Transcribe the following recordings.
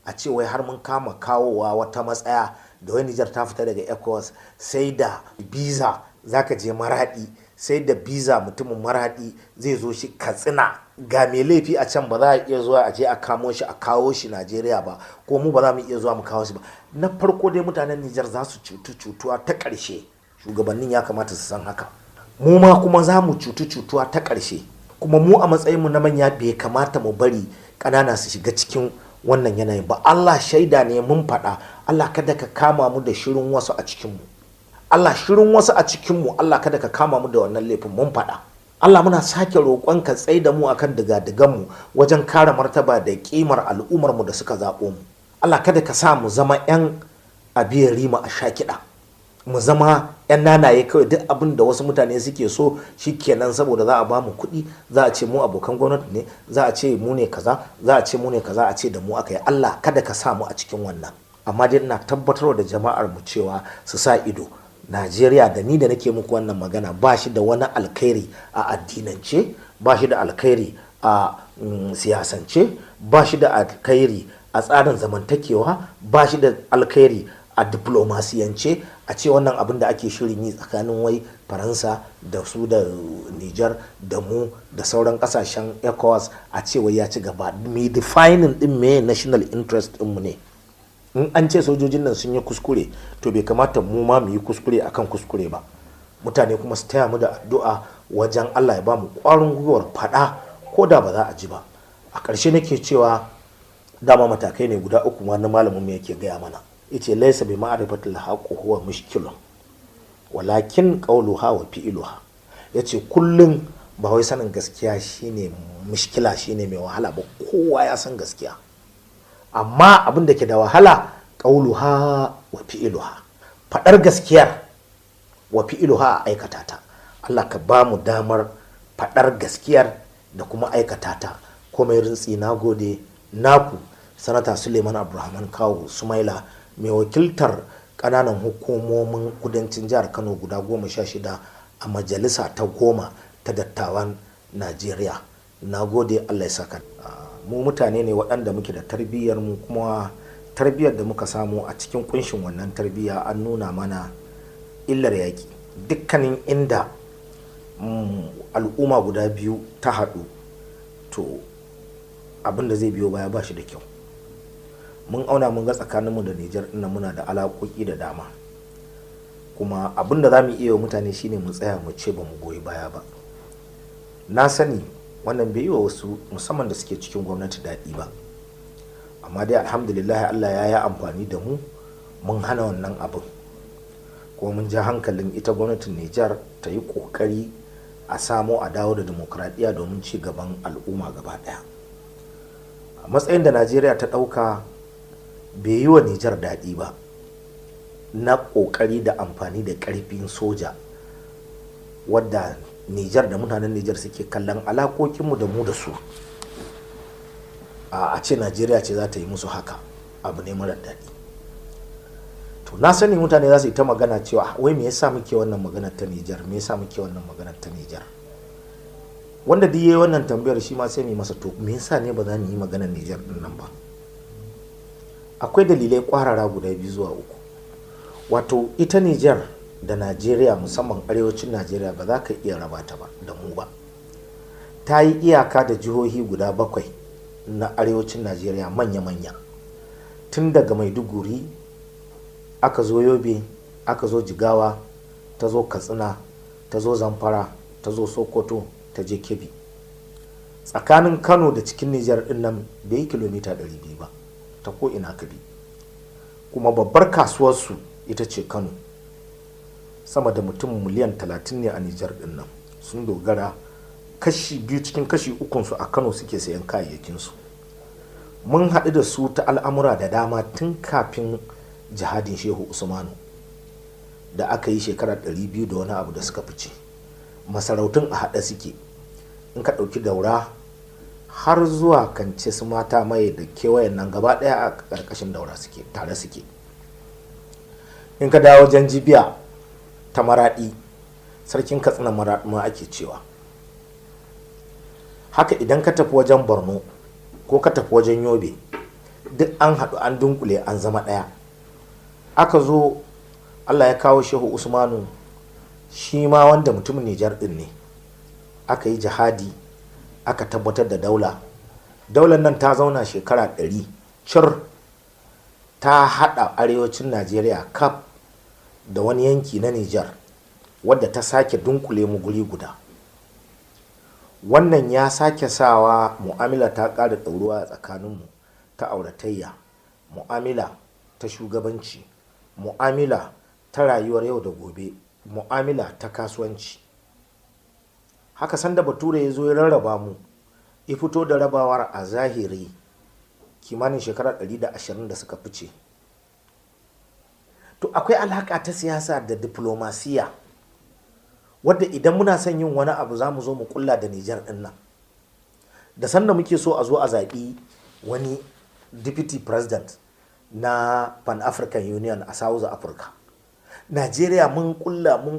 A ce wai har mun kama kawowa wata matsaya da wai Nijar ta fita daga ECOWAS, sai da biza zaka je Maradi, sai da biza mutumin Maradi zai zo shi Katsina. Ga mai laifi a can, ba za a iya zuwa a je a kamo shi a kawo shi Najeriya ba, ko mu ba za mu iya zuwa mu kawo shi ba. Na farko dai, mutanen Nijar za su cutu cutuwa ta ƙarshe. Shugabannin ya kamata su san haka. Mu ma kuma za mu cutu cutuwa ta ƙarshe. Kuma mu a matsayinmu na manya, bai kamata mu bari ƙanana su shiga cikin wannan yanayin ba. Allah shaida ne mun faɗa. Allah kada ka kama mu da shirin wasu a cikinmu. Allah, shirin wasu a cikinmu, Allah kada ka kama mu da wannan laifin. Mun faɗa. Allah, muna sake roƙon ka tsai da mu akan diga-diganmu wajen kare martaba da ƙimar al'ummar mu da suka zaɓo mu. Allah, kada ka sa mu zama 'yan abiyar rima a sha kiɗa, mu zama 'yan nanaye kawai, duk abin da wasu mutane suke so kenan, saboda za a ba mu kuɗi, za a ce mu abokan gwamnati ne, za a ce mu ne kaza, za a ce mu ne kaza, a ce da mu aka yi. Allah, kada ka sa mu a cikin wannan. Amma dai ina tabbatarwa da jama'ar mu cewa su sa ido. Najeriya da ni da nake muku wannan magana, ba shi da wani alkhairi a addinance, ba shi da alkhairi a siyasance, ba shi da alkhairi a tsarin zamantakewa, ba shi da alkhairi a diplomasiyance. A ce wannan abin da ake shirin yi tsakanin wai Faransa da su da Niger da mu da sauran kasashen ECOWAS, a ce wai ya ci gaba, me defining din me national interest din mu ne? In an ce sojojin nan sun yi kuskure, to bai kamata mu ma mu yi kuskure akan kuskure ba. Mutane kuma su taya mu da addu'a wajen Allah ya ba mu ƙwarin gwiwar faɗa ko da ba za a ji ba. A ƙarshe nake cewa, dama matakai ne guda uku ma na malamin mu yake gaya mana, yace: "Laysa bi ma'rifatil haqqi huwa mushkilun, walakin qawluha wa fi'luha." Yace kullum ba wai sanin gaskiya shine mushkila, shine mai wahala ba. Kowa ya san gaskiya, amma abin da ke da wahala, qawluha wa fi'luha, fadar gaskiyar, wa fi'luha, a aikata ta. Allah ka ba mu damar fadar gaskiyar da kuma aikata ta komai rintsi. Na gode. Naku, Sanata Suleiman Abdulrahman Kawu Sumaila, mai wakiltar ƙananan hukumomin kudancin jihar Kano guda 16 a Majalisa ta 10 ta Dattawan Najeriya. Na gode, Allah ya saka. Mu mutane ne waɗanda muke da tarbiyyar mu, kuma tarbiyyar da muka samu, a cikin kunshin wannan tarbiyya an nuna mana illar yaƙi. Dukkanin inda al'umma guda biyu ta haɗu, to abin da zai biyo baya ba shi da kyau. Mun auna mun ga tsakaninmu da Nijar ina muna da alaƙoƙi da dama. Kuma abin da za mu iya wa mutane shine mu tsaya mu ce ba mu goyi baya ba. Na sani wannan bai yi wa wasu, musamman da suke cikin gwamnati, daɗi ba, amma dai alhamdulillah, Allah ya yi amfani da mu, mun hana wannan abin, kuma mun ja hankalin ita gwamnatin Nijar ta yi ƙoƙari a samo a dawo da dimokuraɗiyya domin ci gaban al'umma gaba ɗaya. A matsayin da Najeriya ta ɗauka bai yi wa Nijar daɗi ba, na ƙoƙari da amfani da ƙarfin soja, wadda Nijar da mutanen Nijar suke kallon alaƙoƙinmu da mu da su, a ce Najeriya ce za ta yi musu haka, abu ne mara daɗi. To na sani mutane za su yi ta magana cewa wai me yasa muke wannan maganar ta Nijar, me yasa muke wannan maganar ta Nijar? Wanda duk yayi wannan tambayar, shi ma sai mu yi masa, to me yasa ne ba za mu yi maganar Nijar din nan ba? Akwai dalilai kwarara guda biyu zuwa uku. Wato ita Nijar da Najeriya, musamman arewacin Najeriya, ba za ka iya raba ta ba da mu ba. Ta yi iyaka da jihohi guda bakwai na arewacin Najeriya manya-manya, tun daga Maiduguri aka zo Yobe, aka zo Jigawa, ta zo Katsina, ta zo Zamfara, ta zo Sokoto, ta je Kebbi. Tsakanin Kano da cikin Nijar din nan bai yi kilomita 200 ba ta ko ina ka bi. Kuma babbar kasuwarsu ita ce Kano. Sama da mutum miliyan 30 ne a Nijar din nan. Sun dogara, kashi biyu cikin kashi ukunsu a Kano suke sayan kayayyakinsu. Mun haɗu da su ta al'amura da dama tun kafin jihadin Shehu Usmanu da aka yi shekara 200 da wani abu da suka fice. Masarautun a haɗe suke. In ka ɗauki Daura har zuwa Kance, su Mata Mai da kewayen nan gaba ɗaya a ƙarƙashin Daura suke, tare suke. In ka dawo wajen Jibiya ta Maraɗi, Sarkin Katsina Maraɗi ma ake cewa haka. Idan ka tafi wajen Borno ko ka tafi wajen Yobe, Duk an haɗu an dunkule an zama ɗaya. Aka zo Allah ya kawo Shehu Usmanu, shi ma wanda mutumin Nijar ɗin ne. Aka yi jihadi, aka tabbatar da daula. Daular nan ta zauna shekara 100 cir, ta haɗa arewacin Najeriya kaf da wani yanki na Nijar, wadda ta sake dunkule mu guri guda. Wannan ya sake sawa mu'amala ta ƙara ɗauruwa a tsakaninmu, ta auratayya, mu'amala ta shugabanci, mu'amala ta rayuwar yau da gobe, mu'amala ta kasuwanci. Haka sanda Bature ya zo ya rarraba mu, ya fito da rabawar a zahiri kimanin shekara 120 da suka fice. To akwai alaƙa ta siyasa da diplomasiya, wadda idan muna son yin wani abu za mu zo mu kulla da Nijar ɗin nan. Da sanda muke so a zo a zaɓi wani deputy president na Pan African Union a South Africa, Najeriya mun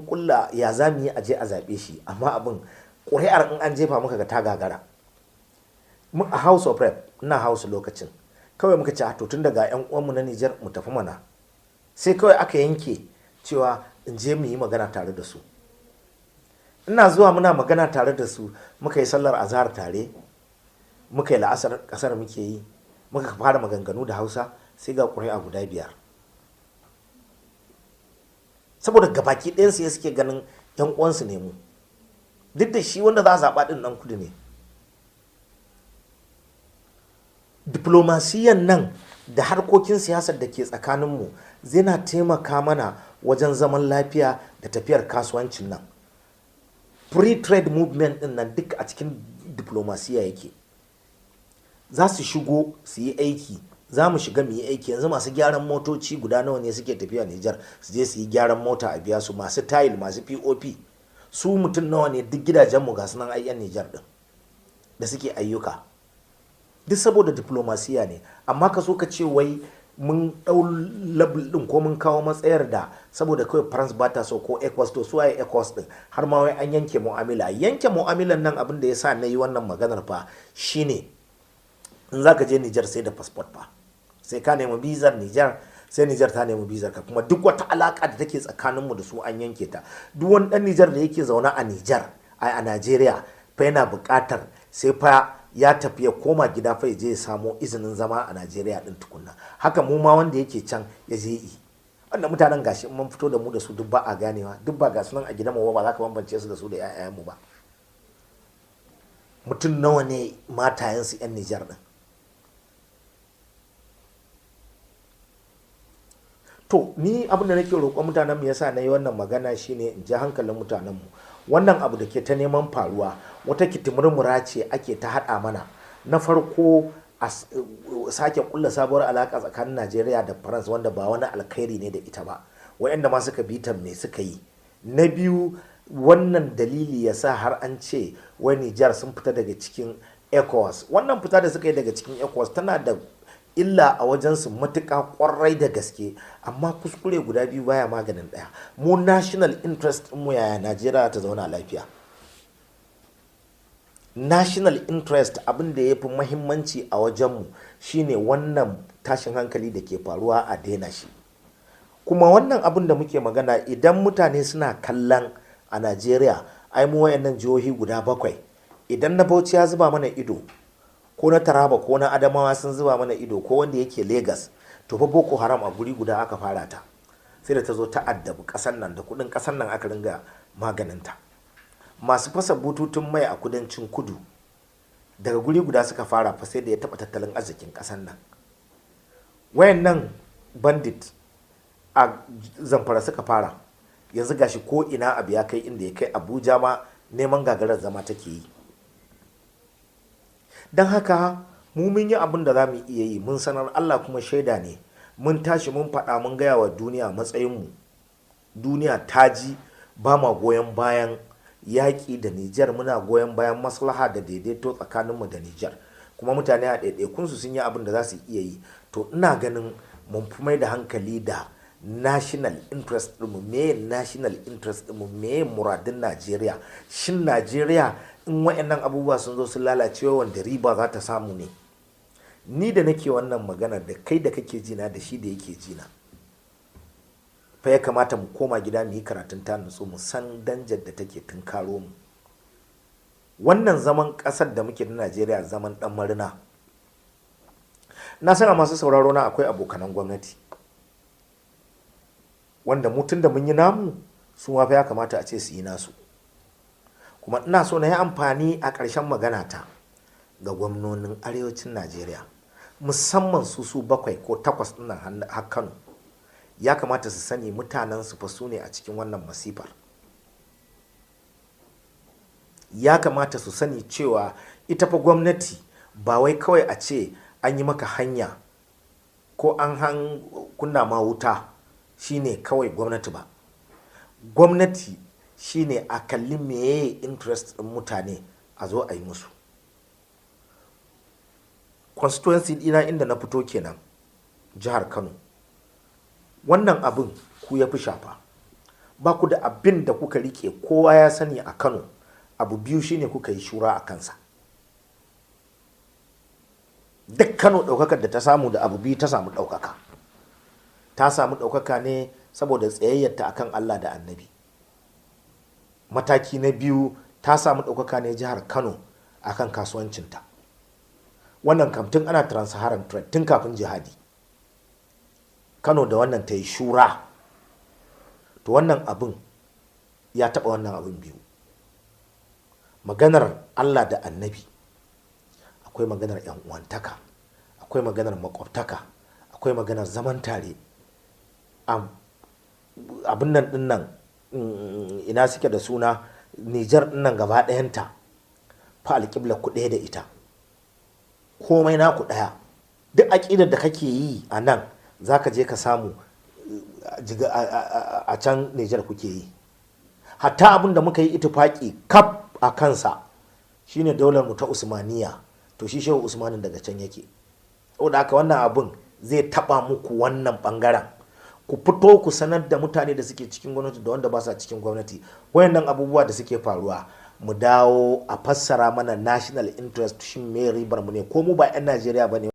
kulla ya za mu yi aje a zaɓe shi, amma abin ƙuri'ar in an jefa muka ga ta gagara. A House of Rep, ina House lokacin, kawai muka ce to tun daga 'yan uwanmu na Nijar mu tafi mana. Sai kawai aka yanke cewa in je mu yi magana tare da su. Ina zuwa muna magana tare da su, muka yi sallar azhar tare, muka yi la'asar kasar muke yi, muka fara maganganu da Hausa, sai ga ƙuri'a guda 5. Saboda gabaki ɗayansu ya suke ganin 'yan uwansu ne mu, duk da shi wanda za a zaɓa ɗin ɗan kudu ne. Diplomasiyan nan da harkokin siyasar da ke tsakaninmu zai na taimaka mana wajen zaman lafiya da tafiyar kasuwancin nan. Free trade movement ɗin nan duk a cikin diplomasiya yake. Za su shigo su yi aiki, za mu shiga mu yi aiki. Yanzu masu gyaran motoci guda nawa ne suke tafiya Nijar su je su yi gyaran mota a biya su, masu tile, masu POP, su mutum nawa ne? Duk gidajenmu ga sunan ayyan Nijar din da suke ayyuka, duk saboda diplomasiya ne. Amma ka so ka ce wai mun ɗau label ɗin ko mun kawo matsayar da saboda kawai France ba ta so ko ECOWAS, to su waye ECOWAS ɗin har ma wai an yanke mu'amala? Yanke mu'amalan nan, abin da ya sa na yi wannan maganar fa shine, in za ka je Nijar sai da passport fa, sai ka nemi bizar Nijar, sai Nijar ta nemi bizar ka. Kuma duk wata alaka da take tsakaninmu da su an yanke ta. Duk wani dan Nijar da yake zaune a Nijar, ai a Najeriya fa, yana buƙatar sai fa ya tafi ya koma gida fa ya je ya samo izinin zama a Najeriya din tukunna. Haka mu ma wanda yake can ya je yi. Wannan mutanen gashi in mun fito da mu da su duk ba a ganewa, duk ba ga sunan a gidan mu ba, za ka bambance su da su da 'ya'yanmu ba. Mutum nawa ne matayensu 'yan Nijar din? To ni abin da nake roƙon mutanen mu yasa na yi wannan magana shine in ji hankalin mutanen mu. Wannan abu da ke ta neman faruwa wata kitimurmura ce ake ta haɗa mana. Na farko, a sake kulla sabuwar alaƙa tsakanin Najeriya da France, wanda ba wani alkhairi ne da ita ba, waɗanda ma suka bi ta me suka yi. Na biyu, wannan dalili ya sa har an ce wai Nijar sun fita daga cikin ECOWAS. Wannan fita da suka yi daga cikin ECOWAS tana da illa a wajensu matuƙa ƙwarai da gaske. Amma kuskure guda biyu baya maganin ɗaya. Mu national interest mu, yaya Najeriya ta zauna lafiya. National interest, abin da ya fi mahimmanci a wajenmu shine wannan tashin hankali da ke faruwa a daina shi. Kuma wannan abin da muke magana, idan mutane suna kallon a Najeriya, ai mu wayannan jihohi guda 7, idan na Bauchi ya zuba mana ido, ko na Taraba ko na Adamawa sun zuba mana ido, ko wanda yake Lagos, to fa Boko Haram a guri guda aka fara ta, sai da ta zo ta addabi ƙasar nan, da kuɗin ƙasar nan aka ringa maganinta. Masu fasa bututun mai a kudancin kudu daga guri guda suka fara fa, sai da ya taɓa tattalin arzikin ƙasar nan. Wayannan bandit a Zamfara suka fara, yanzu gashi ko ina abu ya kai inda ya kai, Abuja ma neman gagarar zama take yi. Don haka mu mun yi abin da za mu iya yi, mun sanar, Allah kuma shaida ne. Mun tashi mun faɗa, mun gaya wa duniya matsayinmu. Duniya ta ji, ba ma goyon bayan yaƙi da Nijar, muna goyon bayan maslaha da daidaito tsakaninmu da Nijar. Kuma mutane a ɗaiɗaikunsu sun yi abin da za su iya yi. To ina ganin mun fi mai da hankali da national interest ɗinmu. Meye national interest ɗinmu? Meye muradin Najeriya? Shin Najeriya in wa'annan abubuwa sun zo sun lalace, wanda riba za ta samu ne? Ni da nake wannan magana, da kai da kake jina, da shi da yake jina, fa ya kamata mu koma gida mu yi karatun ta nutsu, mu san danjar da take tunkaro mu. Wannan zaman ƙasar da muke na Najeriya, zaman ɗan marina. Na san a masu sauraro na akwai abokanan gwamnati wanda mutum da mun yi namu, su ma fa ya kamata a ce su yi nasu. Kuma ina so na yi amfani a ƙarshen magana ta ga gwamnonin arewacin Najeriya, musamman su su bakwai ko takwas ɗin har Kano. Ya kamata su sani mutanen su fa su ne a cikin wannan masifar. Ya kamata su sani cewa ita fa gwamnati ba wai kawai a ce an yi maka hanya ko an han kunna ma wuta shine kawai gwamnati ba. Gwamnati shine a kalli meye interest ɗin mutane, a zo a yi musu. Constituency ɗina inda na fito kenan, jihar Kano, wannan abin ku ya fi shafa. Ba ku da abin da kuka rike. Kowa ya sani a Kano abu biyu shine kuka yi shura a kansa. Duk Kano ɗaukakar da ta samu, da abu biyu ta samu ɗaukaka. Ta samu ɗaukaka ne saboda tsayayyarta akan Allah da Annabi. Mataki na biyu, ta samu ɗaukaka ne jihar Kano akan kasuwancinta. Wannan kam tun ana trans-Saharan trade, tun kafin jihadi, Kano da wannan ta yi shura. To wannan abin ya taɓa wannan abin biyu: maganar Allah da Annabi, akwai maganar 'yan uwantaka, akwai maganar makwabtaka, akwai maganar zaman tare. Abin nan din nan, ina suke da suna, Nijar din nan gaba ɗayanta fa alƙibla ku ɗaya da ita, komai naku ɗaya. Duk aƙidar da kake yi a nan, za ka je ka samu a can Nijar kuke yi. Hatta abin da muka yi itifaki kaf a kansa shine daular mu ta Usmaniya. To shi Shehu Usmanin daga can yake. Saboda haka wannan abin zai taba muku wannan bangaren. Ku fito ku sanar da mutane da suke cikin gwamnati da wanda ba sa cikin gwamnati wayannan abubuwa da suke faruwa. Mu dawo a fassara mana national interest. Shin me ribar mu ne, ko mu ba 'yan Najeriya ba ne?